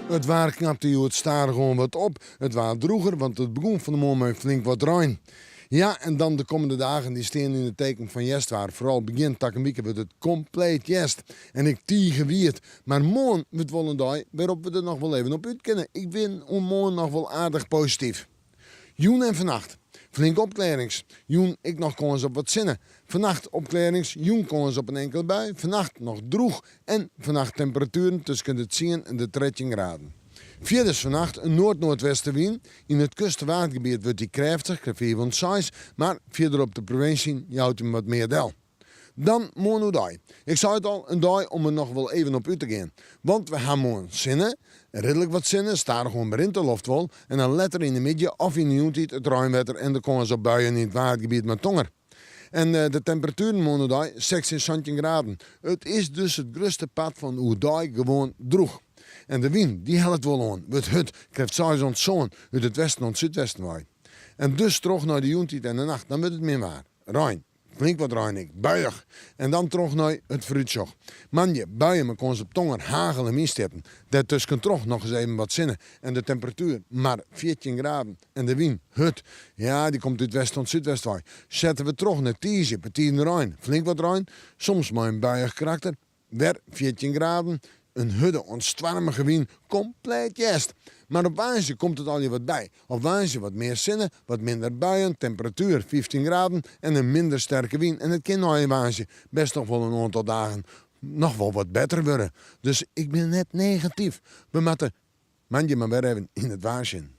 It waar knapte hjoed stadichoan wat op. It waard drûger, want it begûn fan 'e moarn mei flink wat rein. Ja, en dan de kommende dagen, dy stean yn it teken fan hjerstwaar. Foaral begjin takom wike wurdt it kompleet hjerst en ek tige wiet. Mar moarn wurdt wol in dei wêrop't we der noch wol even op út kinne. Ik bin oer moarn noch wol aardich posityf. Jûn en fannacht flink opklearrings. Jûn ek noch kâns op wat sinne. Fannacht opklearrings, jûn kâns op in inkele bui. Fannacht noch drûch en fannacht temperatueren tusken de tsien en de 13 graden. Fierders fannacht in noard-noardwestewyn. Yn it kust-Waadgebiet wurdt dy krêftich, krêft 5 oant 6, mar fierder op de provinsje jout him wat mear del. Dan moarn oerdei. Ik sei it al, in dei om der noch wol even op út te gean. Want we ha moarn sinne, ridlik wat sinne, stadichoan berint de loft wol en dan letter yn de middei of yn de jûntiid it reinwetter en de kâns op buien yn it Waadgebiet mei tonger. En de temperatueren moarn oerdei 16, 17 graden. It is dus it grutste part fan oerdei gewoan drûch. En de wyn, dy hellet wol oan, wurdt hurd, krêft 6 oant 7 út it westen oant súdwesten wei. En dus troch nei de jûntiid en de nacht, dan wurdt it min waar. Rein. Flink wat rein ek. Buiich. En dan troch nei it foarútsjoch. Moandei, buien mei kâns op tonger, hagel en wynstjitten. Dêrtuskentroch nochris even wat sinne en de temperatuer mar 14 graden. En de wyn, hurd. Ja, dy komt út west oant súdwest wei. Sette we troch nei tiisdei, betiden rein. Flink wat rein, soms mei in buiich karakter. Wer 14 graden, in hurde oant stoarmige wyn, kompleet hjerst. Mar op woansdei komt it allegear wat by. Op woansdei wat mear sinne, wat minder buien, temperatuer 15 graden en in minder sterke wyn. En it kin nei woansdei best noch wol in oantal dagen noch wol wat better wurde. Dus ik bin net negatyf. We moatte moandei mar wer even yn it waar sjen.